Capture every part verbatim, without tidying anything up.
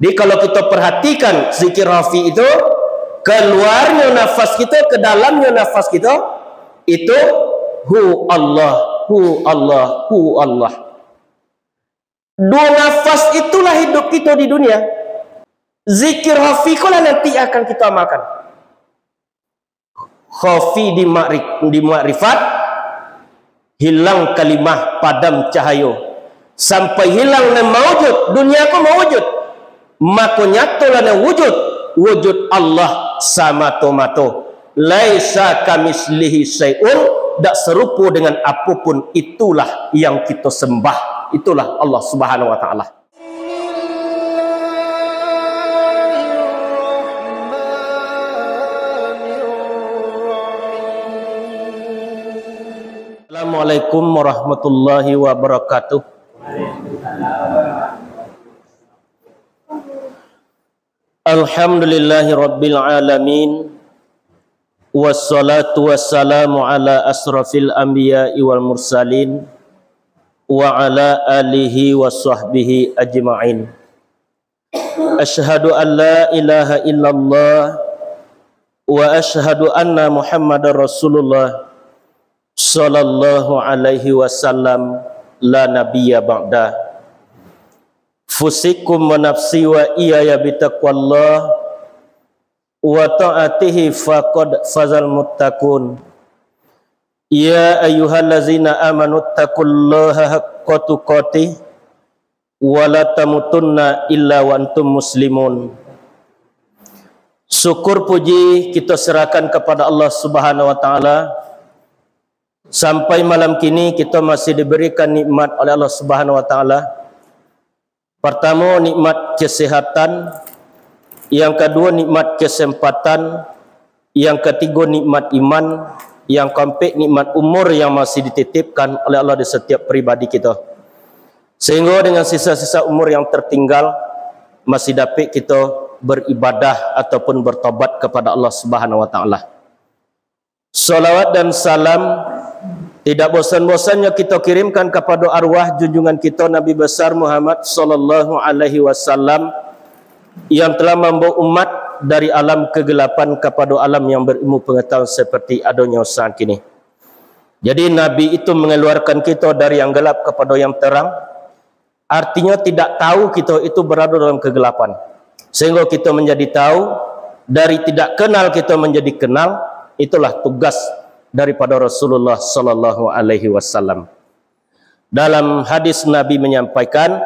Jadi, kalau kita perhatikan zikir khafi itu, keluarnya nafas kita, ke dalamnya nafas kita, itu hu Allah, hu Allah, hu Allah. Dua nafas itulah hidup kita di dunia. Zikir khafi itulah nanti akan kita amalkan. Khafi di makri-, di makrifat, hilang kalimah, padam cahayo. Sampai hilang nan maujud, dunia ko maujud. Mako nyatolah nan wujud, wujud Allah samato-mato. Laisa kamislihi syai'un, dak serupo dengan apopun, itulah yang kita sembah. Itulah Allah Subhanahu wa Ta'ala. Assalamualaikum warahmatullahi wabarakatuh. Alhamdulillahi rabbil alamin. Wassalatu wassalamu ala asrafil anbiya'i wal mursalin, wa ala alihi wa sahbihi ajma'in. Asyhadu an la ilaha illallah, wa asyhadu anna Muhammadar Rasulullah, sallallahu alaihi wasallam, la nabiyya ba'da. Fusikum wa nafsi wa iyaya bitaqwallah, wa ta'atihi faqad fazal muttaqun. Ya ayyuhallazina amanu taqullaha haqqa tuqatih, wa la tamutunna illa wa antum muslimun. Syukur puji kita serahkan kepada Allah Subhanahu wa Ta'ala. Sampai malam kini kita masih diberikan nikmat oleh Allah Subhanahu wa Ta'ala. Pertama, nikmat kesehatan. Yang kedua, nikmat kesempatan. Yang ketiga, nikmat iman. Yang keempat, nikmat umur yang masih dititipkan oleh Allah di setiap pribadi kita. Sehingga dengan sisa-sisa umur yang tertinggal, masih dapat kita beribadah ataupun bertobat kepada Allah Subhanahu wa Ta'ala. Salawat dan salam tidak bosan-bosannya kita kirimkan kepada arwah junjungan kita Nabi besar Muhammad sallallahu alaihi wasallam, yang telah membawa umat dari alam kegelapan kepada alam yang berilmu pengetahuan seperti adanya saat kini. Jadi, Nabi itu mengeluarkan kita dari yang gelap kepada yang terang, artinya tidak tahu kita itu berada dalam kegelapan. Sehingga kita menjadi tahu, dari tidak kenal kita menjadi kenal, itulah tugas daripada Rasulullah sallallahu alaihi wasallam. Dalam hadis Nabi menyampaikan,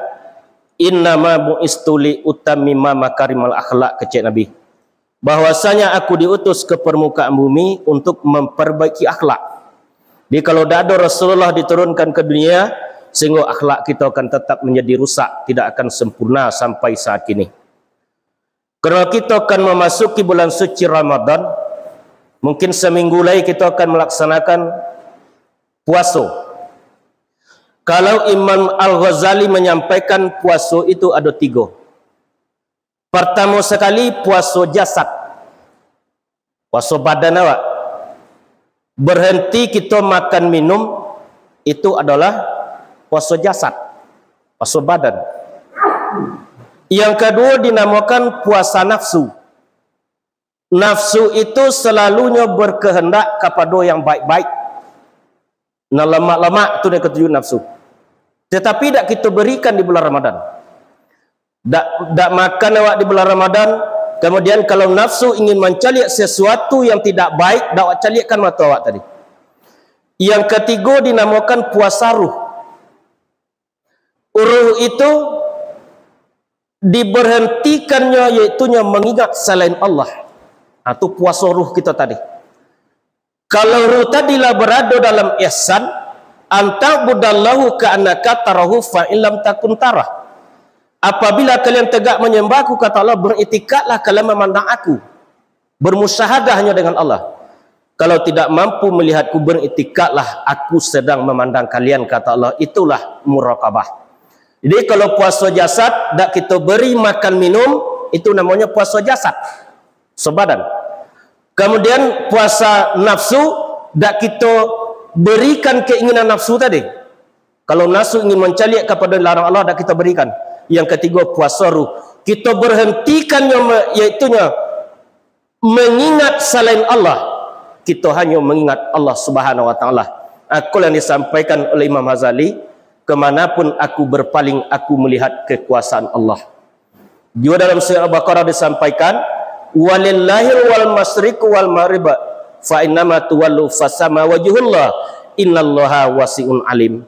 "Innama bu'istu li utammima makarimal akhlak," kecek Nabi. Bahwasanya aku diutus ke permukaan bumi untuk memperbaiki akhlak. Jadi, kalau dak ada Rasulullah diturunkan ke dunia, sehingga akhlak kita akan tetap menjadi rusak, tidak akan sempurna sampai saat kini. Karena kita akan memasuki bulan suci Ramadan, mungkin seminggu lagi kita akan melaksanakan puasa. Kalau Imam Al-Ghazali menyampaikan puasa itu ada tiga. Pertama sekali, puasa jasad. Puasa badan awak. Berhenti kita makan minum, itu adalah puasa jasad, puasa badan. Yang kedua dinamakan puasa nafsu. Nafsu itu selalunya berkehendak kepada yang baik-baik. Nah, lemak-lemak tu dia ketuju nafsu. Tetapi dak kita berikan di bulan Ramadan. Dak, dak makan awak di bulan Ramadan, kemudian kalau nafsu ingin mancaliak sesuatu yang tidak baik, dak awak caliakkan mato awak tadi. Yang ketiga dinamakan puasa ruh. Ruh itu diberhentikannya, yaitunya mengingat selain Allah. Nah, tu puasa ruh kita tadi. Kalau ruh tadi lah berada dalam ihsan, "Anta'budallahu ka'annaka tarahu fa illam takun tarah." Apabila kalian tegak menyembah Aku, kata Allah, beriktikadlah kalian memandang Aku. Bermusyahadah hanya dengan Allah. Kalau tidak mampu melihatku, beriktikadlah Aku sedang memandang kalian, kata Allah. Itulah muraqabah. Jadi, kalau puasa jasad, dak kita beri makan minum, itu namanya puasa jasad. Sebadan. Kemudian puasa nafsu, dak kita berikan keinginan nafsu tadi. Kalau nafsu ingin mancaliak kepada larang Allah, dak kita berikan. Yang ketiga, puasa ruh. Kito berhentikannyo me-, yaitunyo mengingat salain Allah. Kito hanyo mengingat Allah Subhanahu wa Ta'ala. Itulah yang disampaikan oleh Imam Ghazali, "Kemanapun aku berpaling, aku melihat kekuasaan Allah." Juga dalam surah Al-Baqarah disampaikan, "Walillahil wal masyriqu wal maghrib, fa innama tuwallu fasama wajhullah, innallaha wasi'un alim."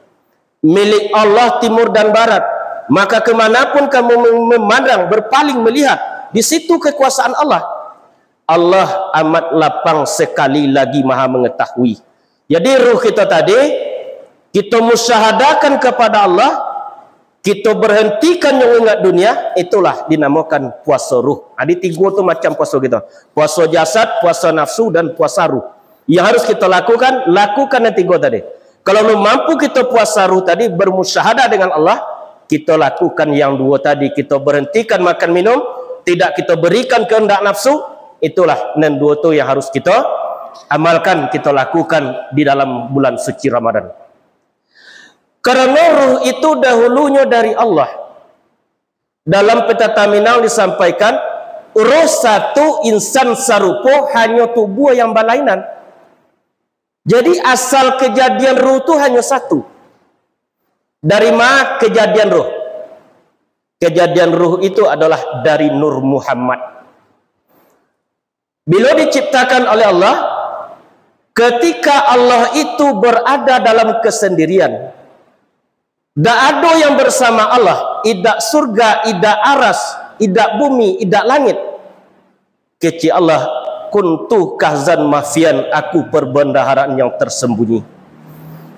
Milik Allah timur dan barat, maka kemanapun kamu mem-, memandang, berpaling melihat, di situ kekuasaan Allah. Allah amat lapang sekali lagi maha mengetahui. Jadi ruh kita tadi, kita musyahadakan kepada Allah, kita berhentikan yang ingat dunia, itulah dinamakan puasa ruh. Jadi tiga tu macam puasa kita. Puasa jasad, puasa nafsu, dan puasa ruh. Yang harus kita lakukan, lakukan yang tiga tadi. Kalau belum mampu kita puasa ruh tadi, bermusyahadah dengan Allah, kita lakukan yang dua tadi. Kita berhentikan makan minum, tidak kita berikan kehendak nafsu, itulah nan dua tu yang harus kita amalkan, kita lakukan di dalam bulan suci Ramadan. Karena ruh itu dahulunyo dari Allah. Dalam Petata Minang disampaikan, ruh satu, insan sarupo, hanyo tubuh yang balainan. Jadi asal kejadian ruh tu hanyo satu. Dari ma kejadian ruh? Kejadian ruh itu adalah dari Nur Muhammad. Bila diciptakan oleh Allah, ketika Allah itu berada dalam kesendirian, dak ado yang bersama Allah, idak surga, idak aras, idak bumi, idak langit. Kecek Allah, "Kuntu kahzan makhfiyan, aku perbendaharaan yang tersembunyi.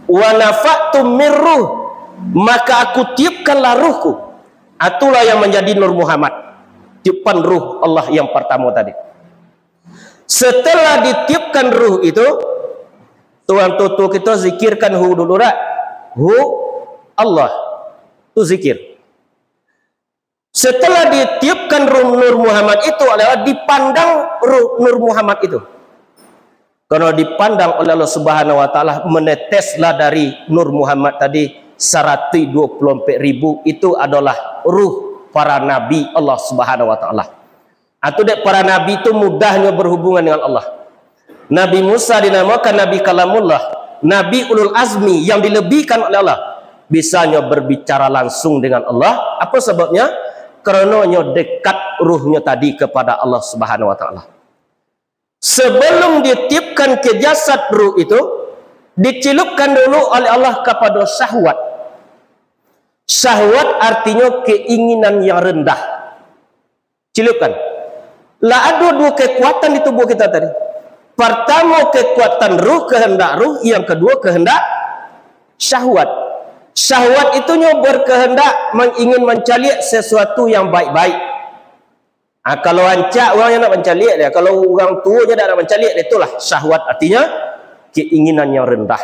Wa nafakhtu min ruh, maka aku tiupkanlah ruhku." Itulah yang menjadi Nur Muhammad. Tiupan ruh Allah yang pertama tadi. Setelah ditiupkan ruh itu, tuan tutu kita zikirkan hu dulu dak? Hu Allah. Tu zikir. Setelah ditiupkan ruh Nur Muhammad itu adalah dipandang ruh Nur Muhammad itu. Karena dipandang oleh Allah Subhanahu wa Ta'ala, meneteslah dari Nur Muhammad tadi saratus dua puluh ampek ribu, itu adalah ruh para nabi Allah Subhanahu wa Ta'ala. Atau dek para nabi tu mudahnyo berhubungan dengan Allah. Nabi Musa dinamakan Nabi Kalamullah, Nabi Ulul Azmi yang dilebihkan oleh Allah. Bisanyo berbicara langsung dengan Allah. Apa sebabnya? Karena nyo dekat ruhnyo tadi kepada Allah Subhanahu wa Ta'ala. Sebelum ditiupkan ke jasad ruh itu, dicilupkan dulu oleh Allah kepada syahwat. Syahwat artinyo keinginan yang rendah. Cilupkan. Lah ado duo kekuatan di tubuh kita tadi. Pertamo kekuatan ruh, kehendak ruh, yang kedua kehendak syahwat. Syahwat itu nyo berkehendak mengingin mancaliak sesuatu yang baik-baik. Ah, kalau rancak urang nyo nak mancaliak dia, kalau urang tuo nyo dak nak mancaliak dia, itulah syahwat, artinya keinginan yang rendah.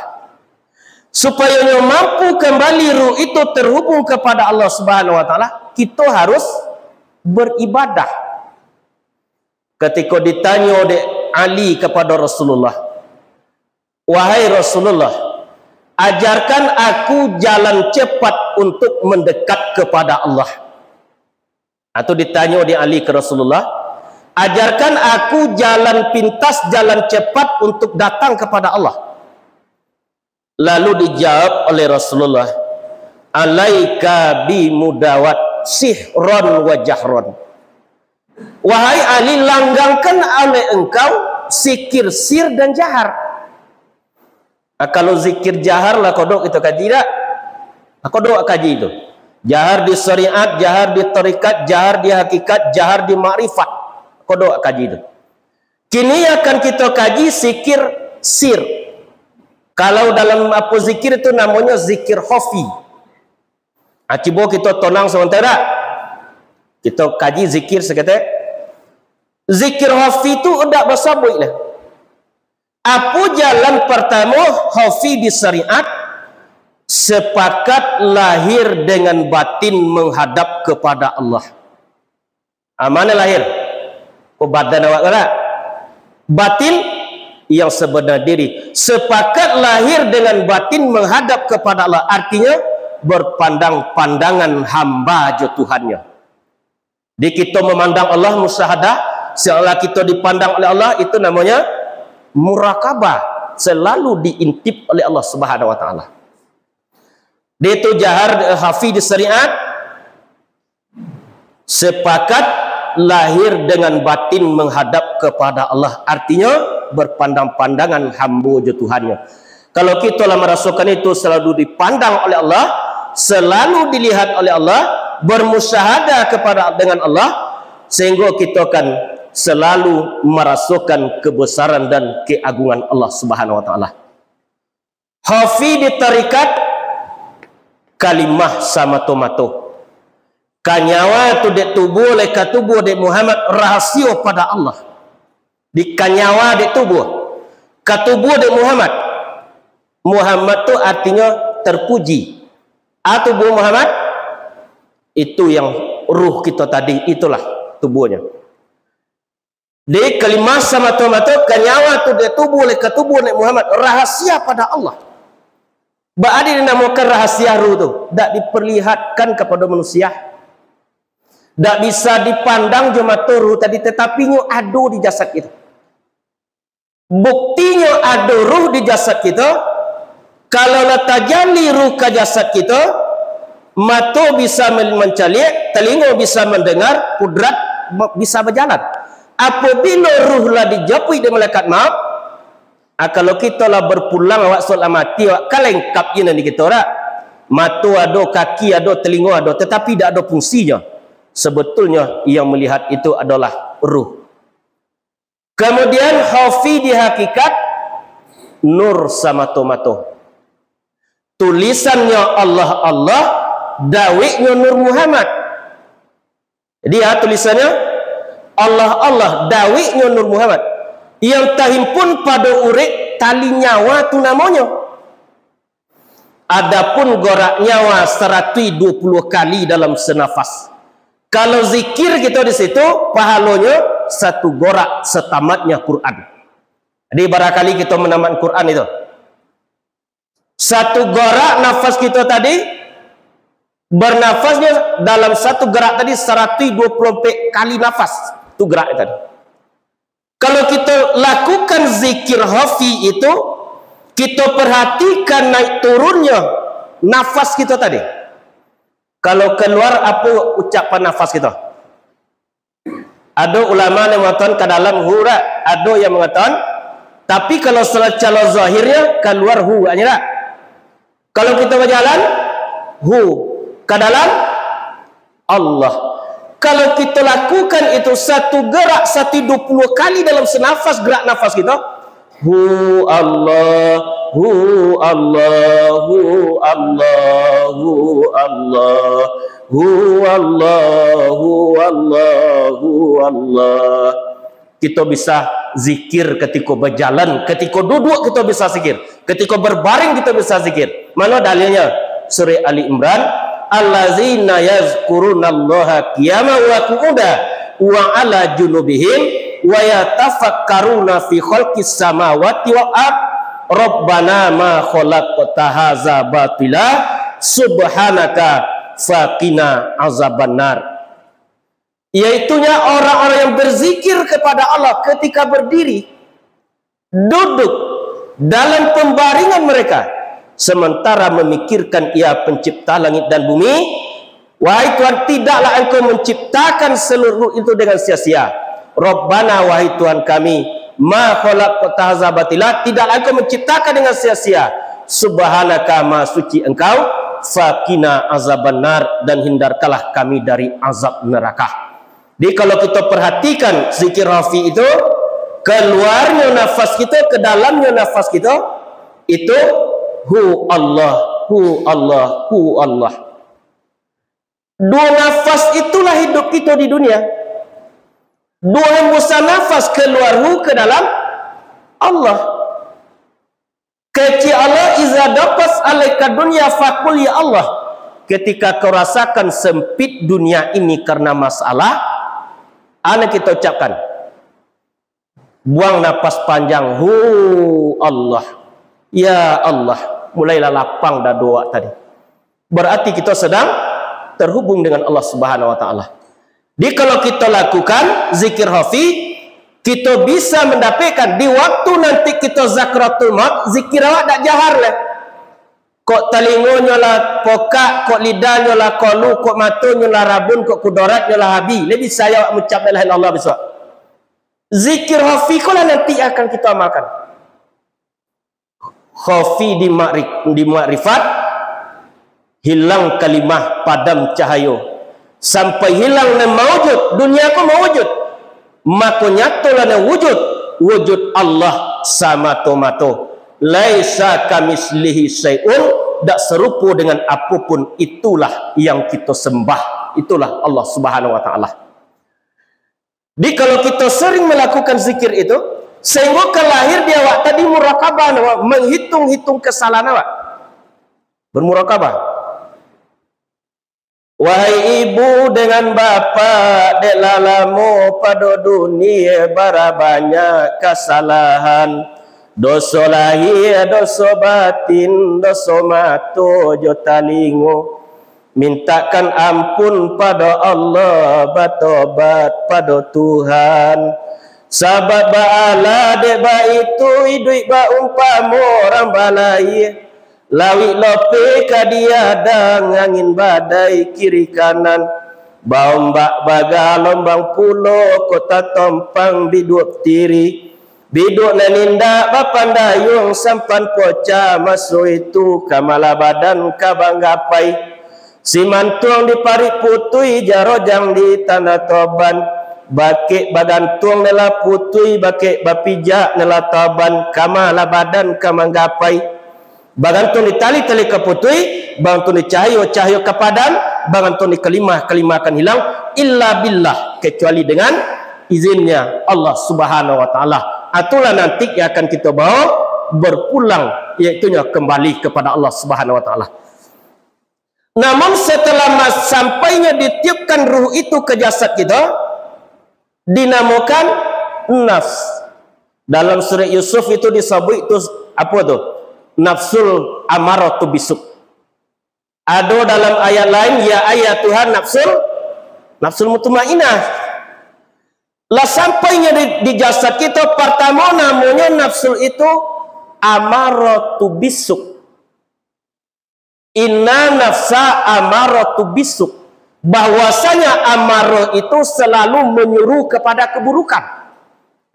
Supayo nyo mampu kembali ruh itu terhubung kepada Allah Subhanahu wa Ta'ala, kito harus beribadah. Ketika ditanyo dek Ali kepada Rasulullah, "Wahai Rasulullah, ajarkan aku jalan cepat untuk mendekat kepada Allah." Atau ditanyo di Ali ke Rasulullah, "Ajarkan aku jalan pintas, jalan cepat untuk datang kepada Allah." Lalu dijawab oleh Rasulullah, "Alaika bi mudawat sihron wa jahron." Wahai Ali, langgangkan oleh engkau zikir sir dan jahar. Ah, kalau zikir jahar lah kodok kito kaji dak? Ah, kodok kaji tu. Jahar di syariat, jahar di tarikat, jahar di hakikat, jahar di makrifat. Kodok kaji tu. Kini akan kito kaji zikir sir. Kalau dalam apo zikir tu namonyo zikir khafi. Ah, cubo kito tonang samantara. Kito kaji zikir saketek. Zikir khafi tu indak basabuik lah. Apo jalan partamo khafi di syariat? Sepakat lahir dengan batin menghadap kepada Allah. Ah, mano lahir? Ko badan awak ko dak? Batin yang sebenar diri. Sepakat lahir dengan batin menghadap kepada Allah. Artinya, berpandang-pandangan hamba jo Tuhannyo. Di kito memandang Allah, musyahadah, seolah kito dipandang oleh Allah, itu namanya murakabah, selalu diintip oleh Allah Subhanahu wa Ta'ala. Di itu jahar, eh, khafi di syariat, sepakat lahir dengan batin menghadap kepada Allah. Artinya, berpandang-pandangan hambo jo Tuhannyo. Kalau kito lah marasokan itu selalu dipandang oleh Allah, selalu dilihat oleh Allah, bermusyahadah kepada, dengan Allah, sehingga kito akan selalu marasokan kebesaran dan keagungan Allah Subhanahu wa Ta'ala. Khafi di tarikat, kalimah samato-mato. Ka nyawa tu dek tubuah, lai ka tubuah dek Muhammad, rahasio pada Allah. Di ka nyawa dek tubuah, ka tubuah dek Muhammad. Muhammad tu artinyo terpuji. A tubuah Muhammad, itu yang ruh kito tadi, itulah tubuahnyo. Di kalimah samato-mato, ka nyawa tu dek tubuah, lai ka tubuah dek Muhammad, rahasia pada Allah. Baa dinamakan rahasia ruh tu? Dak diperlihatkan kepada manusia. Dak bisa dipandang jo mato ruh tadi, tetapi nyo ado di jasad kito. Buktinyo ado ruh di jasad kito, kalau lah tajali ruh ka jasad kito, mato bisa men-, mancaliak, talingo bisa mandengar, kudrat ba-, bisa bajalan. Apabilo ruh lah dijapuik dek malaikat maut, ah, kalau kito lah berpulang, awak sudah lah mati, awak kan lengkap je nan di kito, dak? Mato ado, kaki ado, talingo ado, tetapi dak ado fungsinyo. Sebetulnyo yang melihat itu adalah ruh. Kemudian, khafi di hakikat, nur samato-mato. Tulisannyo Allah, Allah, daweknyo Nur Muhammad. Jadi, ya, tulisannyo Allah, Allah, daweknyo Nur Muhammad. Yang tahimpun pado urek tali nyawa tu namonyo. Adapun gorak nyawa saratuih duo puluah kali dalam senafas. Kalau zikir kito di situ, pahalonyo satu gorak satamatnya Quran. Jadi, barangkali kito manamat Quran itu. Satu gorak nafas kito tadi, bernafasnyo dalam satu gerak tadi saratuih duo puluah ampek kali nafas. Tu gerak tadi. Kalau kito lakukan zikir khafi itu, kito perhatikan naik turunnyo nafas kito tadi. Kalau kaluar, apo ucapan nafas kito? Ado ulama yang mangatokan ka dalam hu, dak? Ado yang mangatokan, tapi kalau secara zahirnyo, kaluar hu, agaknyo dak? Kalau kito bajalan, hu, ka dalam, Allah. Kalau kito lakukan itu satu gerak, satu duo puluah kali dalam senafas gerak nafas kito, hu Allah, hu Allah, hu Allah, hu Allah, hu Allah, hu Allah, hu Allah. Kito bisa zikir katiko bajalan, katiko duduak kito bisa zikir, katiko berbaring kito bisa zikir. Mano dalilnyo? Surah Ali Imran, "Allazina yazkurunallaha qiyaman wa qu'udan wa 'ala junubihim wa yatafakkaruna fi khalqis samawati wal ard, Rabbana ma khalaqta hadza batila, subhanaka faqina azabannar." Yaitunya orang-orang yang berzikir kepada Allah ketika berdiri, duduk, dalam pembaringan mereka, sementara memikirkan Ia Pencipta langit dan bumi. Wahai Tuhan, tidaklah Engkau menciptakan seluruh itu dengan sia-sia. Rabbana, wahai Tuhan kami, ma khalaqta hadza batila, tidaklah Engkau menciptakan dengan sia-sia. Subhanaka, maha suci Engkau, faqina azabannar, dan hindarkanlah kami dari azab neraka. Jadi, kalau kita perhatikan zikir khafi itu, keluarnya nafas kita, ke dalamnya nafas kita, itu hu Allah, hu Allah, hu Allah. Dua nafas itulah hidup kita di dunia. Dua hembusan nafas keluar hu ke dalam Allah. Kecek Allah, "Iza daqat alaika dunya faqul, ya Allah." Ketika kau rasakan sempit dunia ini karena masalah, a nan kita ucapkan, buang napas panjang, "Hu Allah, ya Allah." Mulailah lapang dado awak tadi. Berarti kita sedang terhubung dengan Allah Subhanahu wa Ta'ala. Jadi kalau kito lakukan zikir khafi, kito bisa mandapekkan di waktu nanti kito sakaratul maut, zikir awak dak jahar lai. Kok talingonyo lah pokak, kok lidahnyo lah kolu, kok matonyo lah rabun, kok kudoratnyo lah habih. Lai bisa awak mucap la ilaha illallah bisuak. Zikir khafi ko lah nanti akan kito amalkan. Khafi di makri-, di makrifat, hilang kalimah, padam cahayo. Sampai hilang nan maujud, dunia ko maujud. Mako nyatolah nan wujud, wujud Allah samato-mato. Laisa kamislihi syai'un, dak sarupo dengan apo pun, itulah yang kito sembah. Itulah Allah Subhanahu wa Ta'ala. Jadi kalau kito sering malakukan zikir itu, sahinggo ka lahir di awak tadi murakabah, manghitung-hitung kasalahan awak. Bermurakabah. Wahai ibu dengan bapak, dek lah lamo pado dunia, bara banyak kasalahan. Doso lahia, doso batin, doso mato jo talingo. Mintakkan ampun pado Allah, batobat pado Tuhan. Sabab baalah dek baitu, iduik baumpamo urang balaia. Lauik lopeh ka diadang, angin badai kiri kanan. Baombak bagalombang pulo, kota Tompang biduak tiri. Biduak nan indak bapandayuang, sampan pocah maso itu, ka ma lah badan ka manggapai. Simantuang di parik putuih, jarojang di Tanah Toban. Bakek bagantuang nan lah putuih, bakek bapijak nan lah toban, ka ma lah badan ka manggapai. Bagantuang di tali, tali ka putuih, bagantuang di cahayo, cahayo ka padam, bagantuang di kalimah, kalimah akan hilang, illa billah, kecuali dengan izinnya Allah Subhanahu wa Ta'ala. Itulah nanti yang akan kita bawa berpulang, yaitunyo kembali kepada Allah Subhanahu wa Ta'ala. Namun setelah mas-, sampainya ditiupkan ruh itu ke jasad kita, dinamokan nafs. Dalam surat Yusuf itu disebut itu apa tu? Nafsul amaratu bisuk. Ado dalam ayat lain, "Ya ayyatuhan nafsul, nafsul mutmainnah." Lah sampainya di, di jasad kita, pertama namonyo nafsul itu amaratu bisuk. Inna nafsa amaratu bisuk. Bahwasanya amarah itu selalu menyuruh kepada keburukan.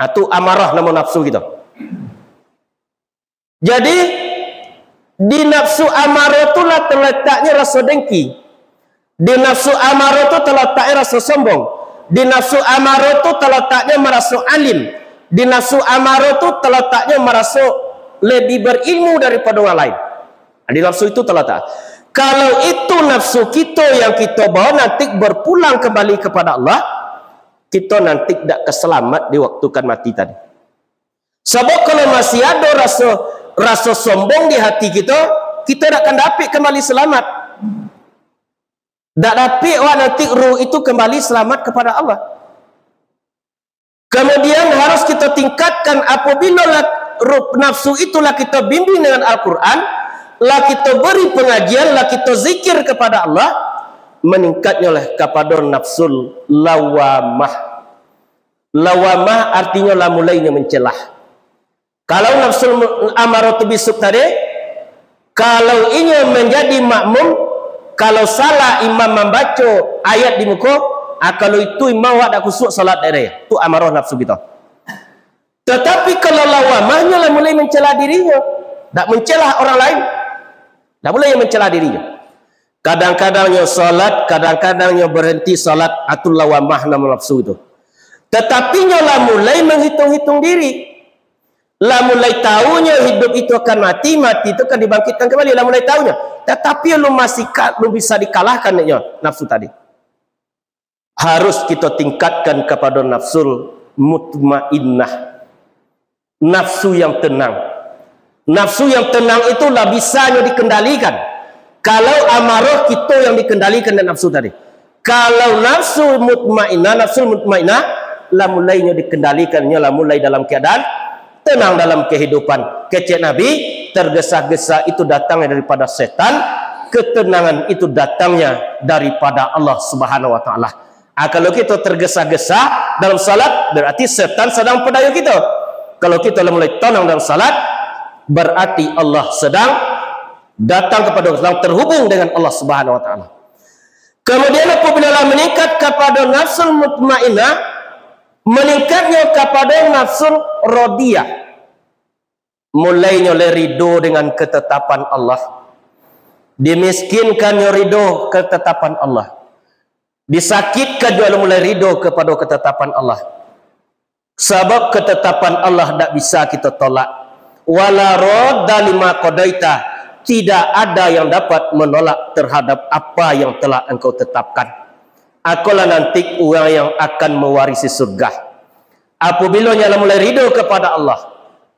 Nah, tu amarah nama nafsu kita. Jadi, di nafsu amarah tu lah terletaknya rasa dengki. Di nafsu amarah tu terletaknya rasa sombong. Di nafsu amarah tu terletaknya merasa alim. Di nafsu amarah tu terletaknya merasa lebih berilmu daripada orang lain. Di nafsu itu terletak. Kalau itu nafsu kita yang kita bawa nanti berpulang kembali kepada Allah, kita nanti tidak keselamat di waktu kan mati tadi. Sebab kalau masih ada rasa, rasa sombong di hati kita, kita tidak akan dapat kembali selamat. Tidak dapat awak nanti ruh itu kembali selamat kepada Allah. Kemudian harus kita tingkatkan, apabila lah ruh, nafsu itulah kita bimbing dengan Al-Quran, lah kita beri pengajian, lah kita zikir kepada Allah, meningkatnya lah kepada nafsul lawamah. Lawamah artinya lah mulainya mencelah. Kalau nafsul mu-, amaratu bisuk tadi, kalau inyo menjadi makmum, kalau salah imam mambaco ayat di muko, ah, kalau itu imam awak dak khusyuk salat dek dia, tu amarah nafsu kita. Tetapi kalau lawamahnyo lah mulai mencela dirinyo, dak mencela orang lain, dak mulai mencela dirinyo. Kadang-kadang nyo salat, kadang-kadang nyo berhenti salat, ah, tu lawamah namo nafsu itu. Tetapi nyo lah mulai menghitung-hitung diri. Lah mulai tahu nyo hidup itu akan mati, mati itu akan dibangkitkan kembali. Lah mulai tahu nyo. Tetapi alun masih ka-, alun bisa dikalahkan nyo nafsu tadi. Harus kita tingkatkan kepada nafsul mutmainnah. Nafsu yang tenang. Nafsu yang tenang itu lah bisa nyo dikendalikan. Kalau amarah kita yang dikendalikan dek nafsu tadi. Kalau nafsu mutmainnah, nafsul mutmainnah, lah mulai nyo dikendalikan, nyo lah mulai dalam keadaan tenang dalam kehidupan. Kecek Nabi, tergesa-gesa itu datangnya daripada setan, ketenangan itu datangnya daripada Allah Subhanahu wa Ta'ala. Ah, kalau kito tergesa-gesa dalam salat, berarti setan sadang padayo kito. Kalau kito lah mulai tanang dalam salat, berarti Allah sadang datang kepada, sedang terhubung dengan Allah Subhanahu wa Ta'ala. Kemudian, apabila lah meningkat kepada nafsul mutmainnah, meningkatnya kepada nafsul radiyah. Mulainyo lai rido dengan ketetapan Allah. Dimiskinkannyo rido ketetapan Allah. Disakitkan juo lah mulai rido kepada ketetapan Allah. Sabab ketetapan Allah dak bisa kito tolak. Wala radda lima qadaita, tidak ada yang dapat menolak terhadap apa yang telah Engkau tetapkan. Akolah nanti urang yang akan mewarisi surga. Apabila nyo lah mulai rido kepada Allah,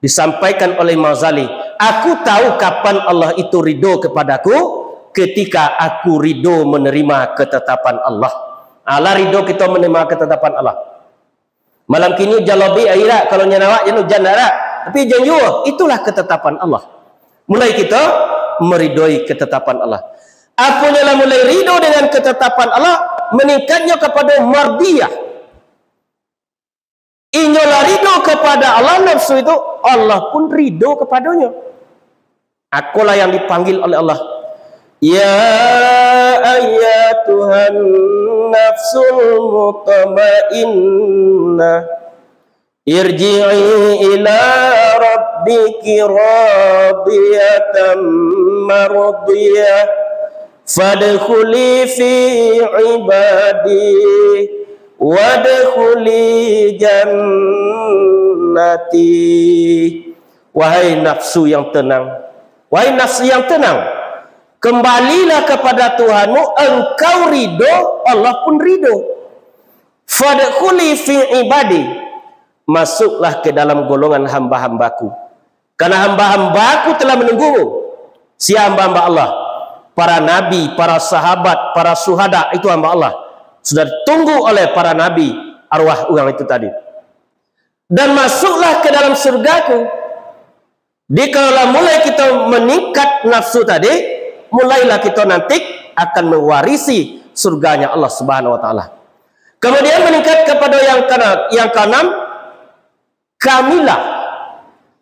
disampaikan oleh Imam Ghazali, "Aku tahu kapan Allah itu rido kepadaku, ketika aku rido menerima ketetapan Allah." Alah rido kito menerima ketetapan Allah. Malam kini ujan lobik, akhirat kalau nyo nak, jan ujan nak. Tapi jan juo, itulah ketetapan Allah. Mulai kito meridoi ketetapan Allah. Aponyo lah mulai rido dengan ketetapan Allah, meningkatnyo kepada mardiyah. Inyo lah rido kepada Allah, nafsu itu, Allah pun rido kepadonyo. Akolah yang dipanggil oleh Allah. Ya ayyatuhan nafsul mutmainnah, irji'i ila rabbiki radiyatan mardiyah, fadkhuli fi ibadi, wadkhuli jannati. Wahai nafsu yang tenang, wahai nafsu yang tenang, kembalilah kepada Tuhanmu, engkau rido, Allah pun rido. Fadkhuli fi ibadi, masuklah ke dalam golongan hamba-hambaku. Karena hamba-hambaku telah menunggumu. Sia hamba-hamba Allah? Para nabi, para sahabat, para syuhada, itu hamba Allah. Sudah ditunggu oleh para nabi arwah urang itu tadi. Dan masuklah ke dalam surgaku. Dikala lah mulai kito meningkat nafsu tadi, mulailah kito nanti akan mewarisi surganya Allah Subhanahu wa Ta'ala. Kemudian meningkat kepada yang kena-, yang keenam, kamilah.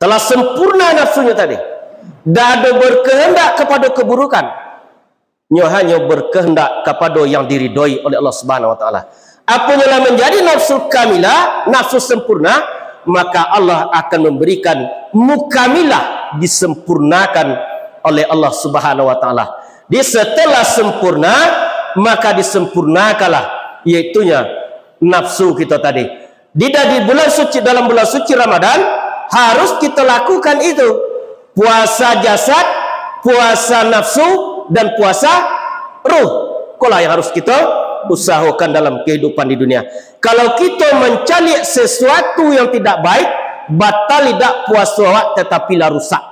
Telah sempurna nafsunyo tadi. Dak ado berkehendak kepada keburukan. Nyo hanyo berkehendak kapado yang diridoi oleh Allah Subhanahu wa Ta'ala. Aponyo lah manjadi nafsu kamilah, nafsu sempurna, maka Allah akan memberikan mukamilah, disempurnakan oleh Allah Subhanahu wa Ta'ala. Di setelah sempurna, maka disempurnakanlah, yaitunya nafsu kito tadi. Di, di bulan suci, dalam bulan suci Ramadan, harus kito lakukan itu. Puasa jasad, puasa nafsu, dan puasa ruh. Ikolah yang harus kito usahokan dalam kehidupan di dunia. Kalau kito mancaliak sesuatu yang tidak baik, batal idak puaso awak, tetapi lah rusak.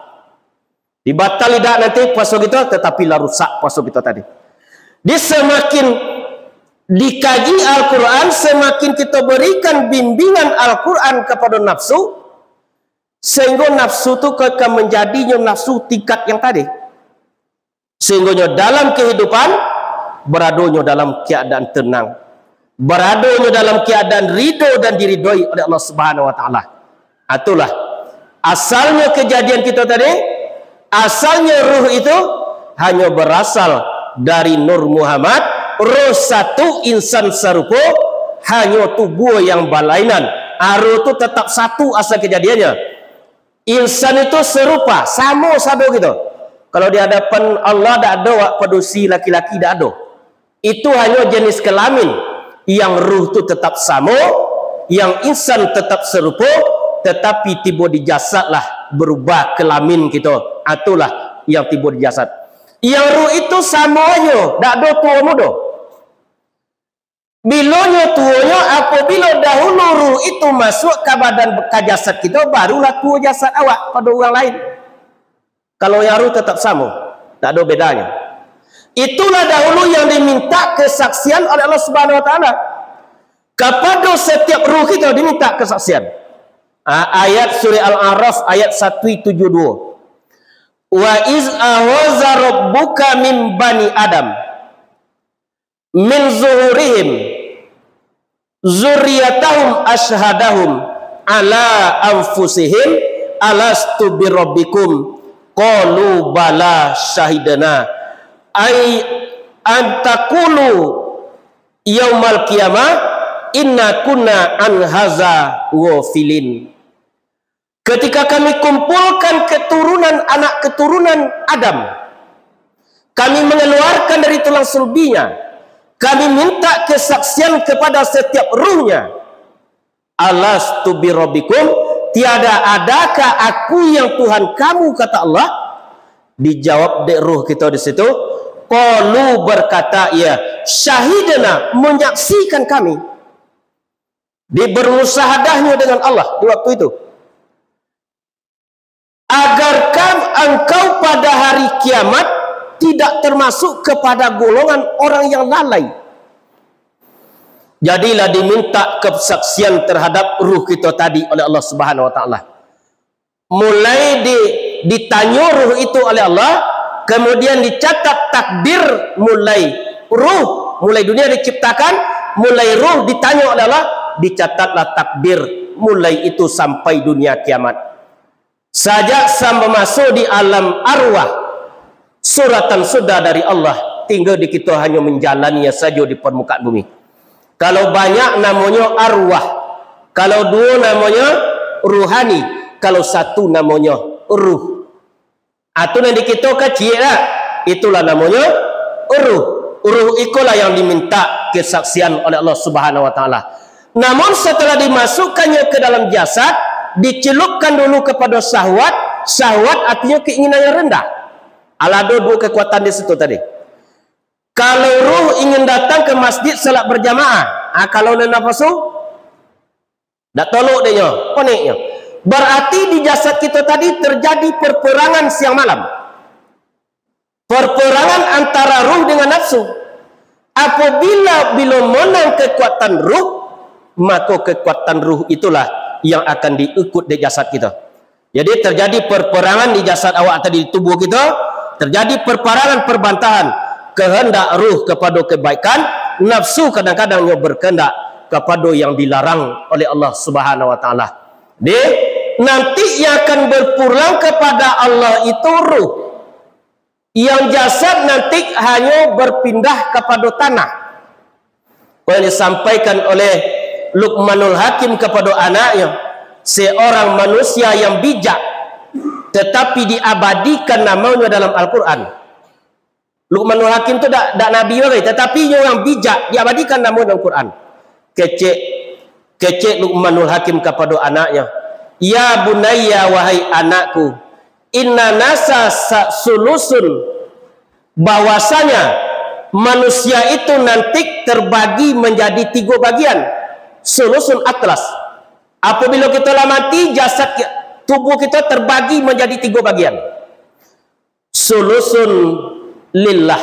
Dibatal idak nanti puaso kito, tetapi lah rusak puaso kito tadi. Di semakin dikaji Al-Quran, semakin kito berikan bimbingan Al-Quran kapado nafsu, sehingga nafsu tu ka, ka manjadinyo nafsu tingkat yang tadi. Sehinggonyo dalam kehidupan, baradonyo dalam keadaan tenang. Baradonyo dalam keadaan ridho dan diridhoi oleh Allah Subhanahu wa Ta'ala. Itulah asalnyo kejadian kito tadi, asalnyo ruh itu hanyo barasal dari Nur Muhammad, ruh satu, insan sarupo, hanyo tubuah yang balainan. Ruh tu tetap satu asal kejadiannya. Insan itu serupa, samo sado gitu. Kalau di hadapan Allah dak ado awak padusi laki-laki, dak ado. Itu hanyo jenis kelamin. Yang ruh tu tetap samo, yang insan tetap serupo, tetapi tibo di jasad lah berubah kelamin kito. Itulah yang tibo di jasad. Yang ruh itu samonyo, dak ado tuo mudo. Bilonyo tuonyo, apabila dahulu ruh itu masuak ka badan, ka jasad kito, barulah tuo jasad awak pado urang lain. Kalau yang ruh tetap samo, tak ado bedanya. Itulah dahulu yang diminta kesaksian oleh Allah Subhanahu wa Ta'ala. Kapado setiap ruh kito diminta kesaksian. A-, ayat surah Al-A'raf ayat satu tujuh dua. "Wa iz ahaza rabbuka min bani Adam, min zuhurihim, zurriyatahum asyhadahum ala anfusihim alastu birabbikum, qalu bala syahidna, ai an taqulu yaumal qiyamah inna kunna an haza ghafilin. Ketika Kami kumpulkan keturunan anak keturunan Adam, Kami mengeluarkan dari tulang sulbinya, Kami minta kesaksian kepada setiap ruhnya, alastu birabbikum, tiada adakah Aku yang Tuhan kamu, kata Allah? Dijawab dek ruh kito di situ, qalu, berkata ia, syahidna, menyaksikan kami. Di bermusahadahnyo dengan Allah di waktu itu, agar kam-, engkau pada hari kiamat tidak termasuk kepada golongan orang yang lalai. Jadilah diminta kesaksian terhadap ruh kito tadi oleh Allah Subhanahu wa Taala. Mulai di, ditanyo ruh itu oleh Allah, kemudian dicatat takdir mulai ruh, mulai dunia diciptakan, mulai ruh ditanyo oleh Allah, dicatatlah takdir mulai itu sampai dunia kiamat. Sajak sampai masuk di alam arwah, suratan sudah dari Allah, tinggal di kito hanyo manjalaninya sajo di parmukaan bumi. Kalau banyak namonyo arwah, kalau duo namonyo ruhani, kalau satu namonyo ruh. Atu nan di kito kacik lah, itulah namonyo ruh. Ruh ikolah yang diminta kesaksian oleh Allah Subhanahu wa Taala. Namun setelah dimasukkannya ke dalam jasad, dicelupkan dulu kepada syahwat. Syahwat artinyo keinginan yang rendah. Alado duo kekuatan di situ tadi. Kalau ruh ingin datang ke masjid salat berjamaah, ah, kalau nan nafsu, dak tolok dek nyo, konek nyo. Berarti di jasad kito tadi terjadi perperangan siang malam. Perperangan antara ruh dengan nafsu. Apabila, bilo monang kekuatan ruh, mako kekuatan ruh itulah yang akan diikut dek jasad kito. Jadi, terjadi perperangan di jasad awak tadi, di tubuh kito, terjadi perperangan, perbantahan, kehendak ruh kepada kebaikan, nafsu kadang-kadang nyo berkehendak kepada yang dilarang oleh Allah Subhanahu wa Taala. Di, nanti yang akan berpulang kepada Allah itu ruh. Yang jasad nanti hanyo berpindah kapado tanah. Yang disampaikan oleh Luqmanul Hakim kapado anaknyo, seorang manusia yang bijak, tetapi diabadikan namonyo dalam Al-Quran. Luqmanul Hakim tu dak, dak nabi bagai, tetapi inyo urang bijak, diabadikan namonyo dalam Quran. Kecek, kecek Luqmanul Hakim kapado anaknyo, "Ya bunayya, wahai anakku, inna nasa sa-, sulusun, bahwasanya manusia itu nanti terbagi menjadi tigo bagian." Sulusun atlas. Apabila kita lah mati, jasad ki-, tubuh kita terbagi menjadi tigo bagian. Sulusun lillah,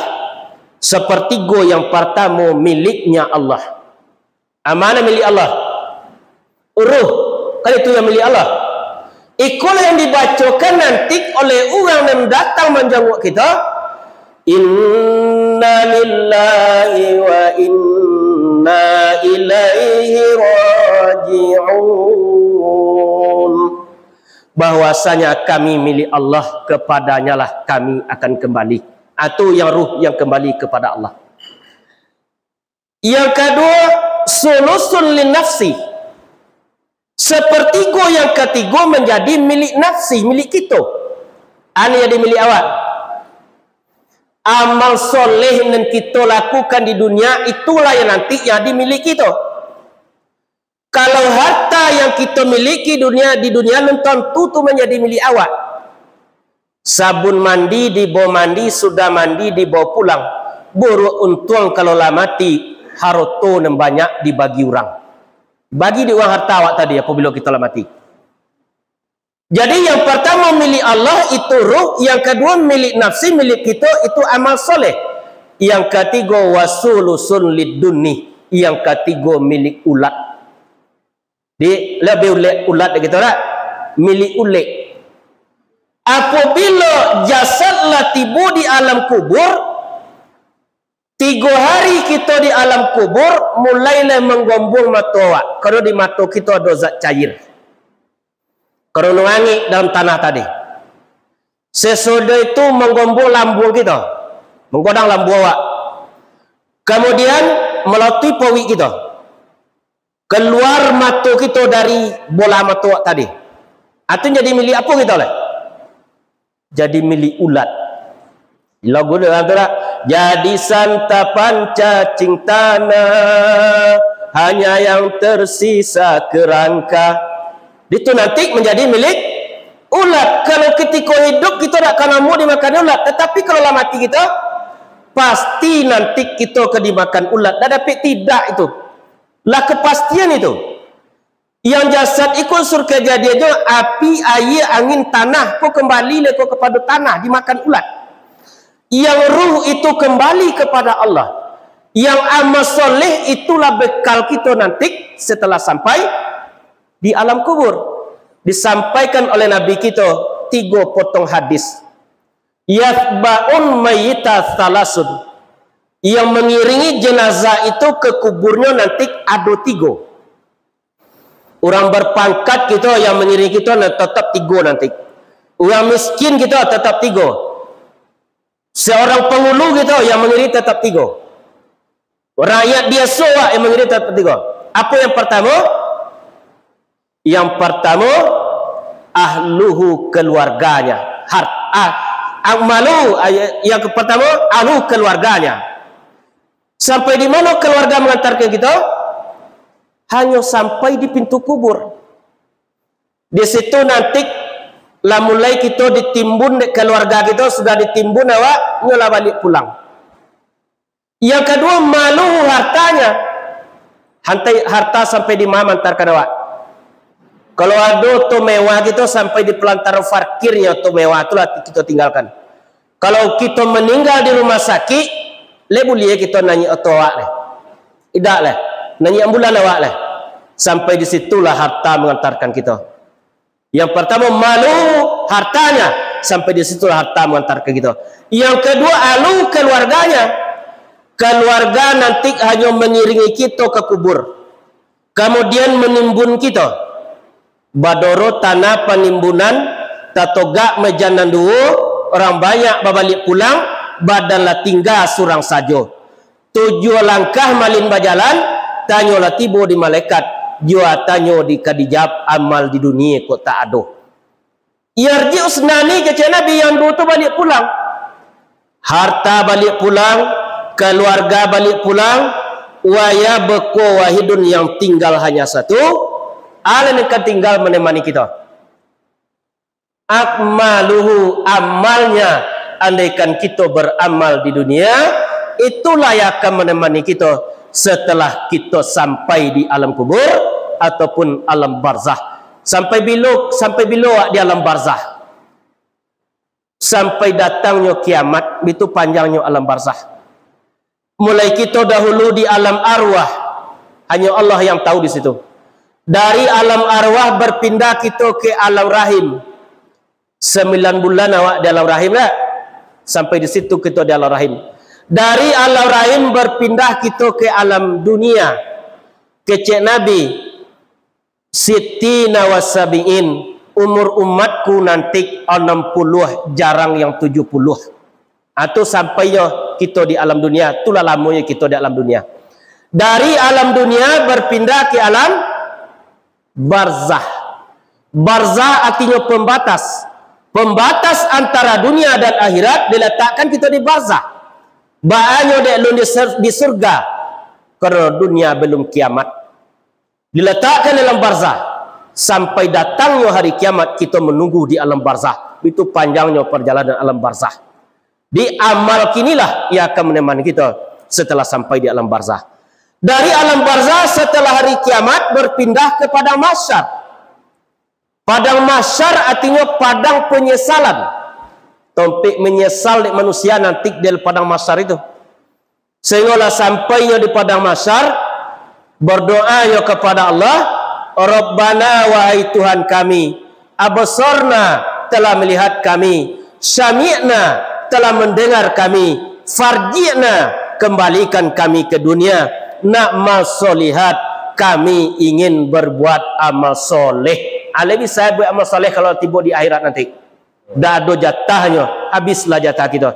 sepertigo yang pertamo miliknya Allah. Amanah milik Allah. Ruh, kan itu yang milik Allah. Ikolah yang dibacokan nanti oleh urang nan datang manjanguk kita, "Inna lillahi wa inna ilaihi raji'un." Bahwasanya kami milik Allah, kepadanyalah kami akan kembali. Atau yang ruh yang kembali kepada Allah. Yang kedua, sulusun lin nafsi. Sepertigo yang ketigo menjadi milik nafsi, milik kito. Anu jadi milik awak. Amal soleh yang kito lakukan di dunia, itulah yang nanti jadi milik kito. Kalau harta yang kito miliki dunia, di dunia, belum tentu tu menjadi milik awak. Sabun mandi dibawa mandi, sudah mandi dibawa pulang. Buruak untuang kalau lah mati, haroto nan banyak dibagi urang. Bagi di urang harta awak tadi apabila kita lah mati. Jadi, yang pertama milik Allah itu ruh, yang kedua milik nafsi, milik kita itu amal soleh. Yang ketiga, wasulusun liduni, yang ketiga milik ulat. Di, lebih ulat, ulat gitu lah. Milik ulek. Apabila jasad lah tibo di alam kubur, Tigo hari kito di alam kubur, mulailah manggombuang mato awak. Karano di mato kito ado zat cair. Karano angek dalam tanah tadi. Sasudah itu manggombuang lambuang kito. Manggodang lambuang awak. Kamudian, malatui pauik kito. Kaluar mato kito dari bola mato awak tadi. Atun jadi milik apo kito lai? Jadi milik ulat. Lagu dalam tu lah, "Jadi santapan cacing tanah, hanya yang tersisa kerangka." Itu nanti menjadi milik ulat. Kalau ketika hidup, kita tak akan mau dimakan ulat. Tetapi kalau lah mati kita, pasti nanti kita akan dimakan ulat. Dah dapik tidak itu? Lah kepastian itu. Yang jasad iko surga jadiannya api, aia, angin, tanah, ko kembali le ko kepada tanah, dimakan ulat. Yang ruh itu kembali kepada Allah. Yang amal soleh itulah bekal kita nanti setelah sampai di alam kubur. Disampaikan oleh Nabi kita tiga potong hadis. "Yatba'un mayyita salasun." Yang mengiringi jenazah itu ke kuburnyo nanti ado tigo. Urang berpangkat kito yang mangiringi kito nan tatap tigo nanti. Urang miskin kito tatap tigo. Seorang pangulu kito yang mangiringi tatap tigo. Rakyat biaso awak yang mangiringi tatap tigo. Apo yang partamo? Yang partamo, ahluhu, keluarganya. Har-, ah, amalu, ah, yang partamo, ahluhu, keluarganya. Sampai di mano keluarga mangantarkan kito? Hanyo sampai di pintu kubur. Di situ nanti lah mulai kito ditimbun dek keluarga kito, sudah ditimbun awak, nyo lah baliak pulang. Yang kaduo, maluhu, hartanya. Hantai harta sampai di ma mantarkan awak. Kalau ado oto mewah kito sampai di pelantaran parkirnyo oto mewah tu lah kito tinggalkan. Kalau kito maninggal di rumah sakik, lai buliah kito naiak oto awak lai. Indak lai. Naiak ambulan awak lai. Sampai di situlah harta mangantarkan kito. Yang partamo, malu, hartanya. Sampai di situlah harta mangantarkan kito. Yang kaduo, alu, kaluarganya. Kaluarga nanti hanyo mangiringi kito ka kubur. Kamudian, manimbun kito. Badoro tanah panimbunan, tatogak maja nan duo, urang banyak babaliak pulang, badan lah tingga surang sajo. Tujuah langkah malin bajalan, tanyo lah tibo di malaikat, jua tanyo di ka dijawab, amal di dunia kok tak ado. Yarji'u isnani, kecek Nabi, yang duo tu baliak pulang. Harta baliak pulang, kaluarga baliak pulang, wa yabqa wahidun, yang tinggal hanya satu, alah nan ka tinggal manemani kito. Akmaluhu, amalnya, andaikan kito baramal di dunia, itulah yang akan manemani kito setelah kito sampai di alam kubur ataupun alam barzah. Sampai bilo, sampai bilo awak di alam barzah? Sampai datangnyo kiamat, bitu panjangnyo alam barzah. Mulai kito dahulu di alam arwah, hanyo Allah yang tahu di situ. Dari alam arwah berpindah kito ke alam rahim. Sambilan bulan awak di alam rahim, dak? Sampai di situ kito di alam rahim. Dari alam rahim berpindah kito ke alam dunia. Kecek Nabi, sittina wa sabiin, umur umatku nanti anam puluah, jarang yang tujuh puluh. Atau sampainyo kito di alam dunia, itulah lamonyo kito di alam dunia. Dari alam dunia berpindah ke alam barzah. Barzah artinyo pembatas. Pembatas antara dunia dan akhirat diletakkan kito di barzah. Baanyo dek lun di sur-, di surga, karena dunia belum kiamat. Diletakkan dalam barzah. Sampai datangnyo hari kiamat, kito menunggu di alam barzah. Itu panjangnyo perjalanan alam barzah. Di amal kinilah yang akan menemani kito setelah sampai di alam barzah. Dari alam barzah, setelah hari kiamat, berpindah ke padang mahsyar. Padang mahsyar artinyo padang penyesalan. Tompek menyesal dek manusia nanti di padang mahsyar itu. Sehinggolah sampainyo di padang mahsyar, berdoanyo kepada Allah, "Rabbana, wahai Tuhan kami, absorna, telah melihat kami, sami'na, telah mendengar kami, farji'na, Kembalikan kami ke dunia, nak masolihat, kami ingin berbuat amal soleh. Alai bisa buek amal soleh kalau tibo di akhirat nanti. Dah ado jatahnyo, habislah jatah kito.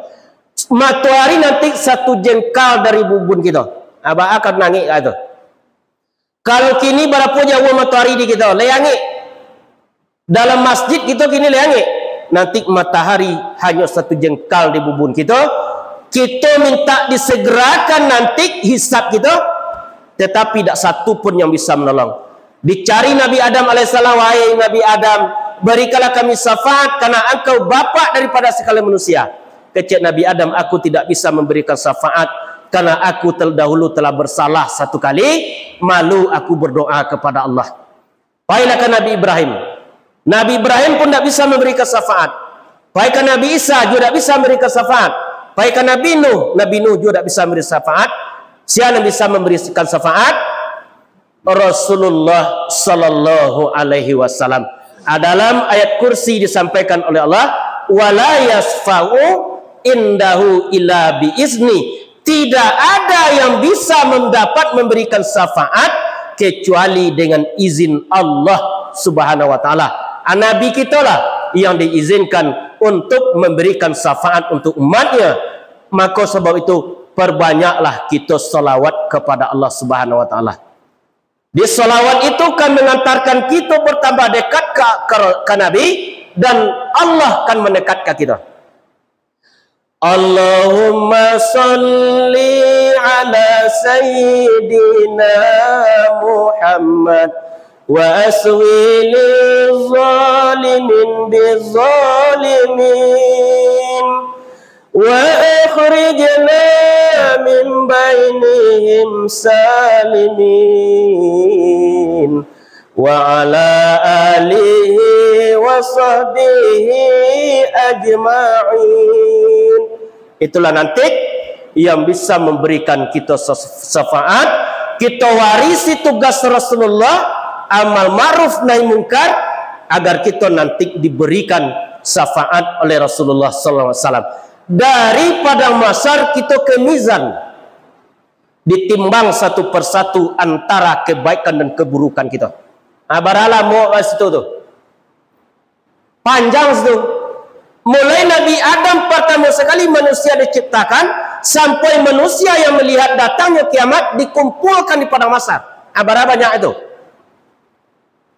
Matoari nanti satu jengkal dari bubun kito. Abah akan nangik ka itu. Kalau kini barapo jauah matoari di kito? Lai angek. Dalam masjid kito kini lai angek. Nanti matahari hanyo satu jengkal di bubun kito. Kito minta disegerakan nanti hisab kito, tetapi dak satu pun yang bisa menolong. Dicari Nabi Adam alaihissalam, "Wahai Nabi Adam, berikanlah kami syafaat karena engkau bapak daripada segala manusia." Kecek Nabi Adam, "Aku tidak bisa memberikan syafaat karena aku terdahulu telah bersalah satu kali, malu aku berdoa kepada Allah." Pailah ka Nabi Ibrahim. Nabi Ibrahim pun tidak bisa memberikan syafaat. Pai ka Nabi Isa juga tidak bisa memberikan syafaat. Pai ka Nabi Nuh, Nabi Nuh juga tidak bisa memberi syafaat. Siapa yang bisa memberikan syafaat? Rasulullah sallallahu alaihi wasallam. Ah, dalam ayat kursi disampaikan oleh Allah, "Wala yasfa'u indahu illa bi izni." Tidak ada yang bisa mendapat memberikan syafaat kecuali dengan izin Allah Subhanahu wa Taala. Ah, Nabi kito lah yang diizinkan untuk memberikan syafaat untuk umatnya. Maka sebab itu, perbanyaklah kita salawat kepada Allah Subhanahu wa Taala. Di salawat itu kan mengantarkan kita bertambah dekat ka, ka, ka Nabi, dan Allah kan mendekatkan kita. Allahumma salli ala sayyidina Muhammad wa aswi lil zalimin bil zalimin. Wa akhrijna min bainihim salimin. Wa ala alihi wa sahbihi ajma'in. Itulah nanti yang bisa memberikan kita sya-, syafaat, kita warisi tugas Rasulullah, amal ma'ruf nahi mungkar, agar kita nanti diberikan syafaat oleh Rasulullah sallallahu alaihi wasallam. Dari padang mahsyar kita ke mizan, ditimbang satu persatu antara kebaikan dan keburukan kita. Ha, bara lamo ka situ tu. Panjang situ. Mulai Nabi Adam pertama sekali manusia diciptakan, sampai manusia yang melihat datangnya kiamat dikumpulkan di padang mahsyar. Ha, bara banyak itu.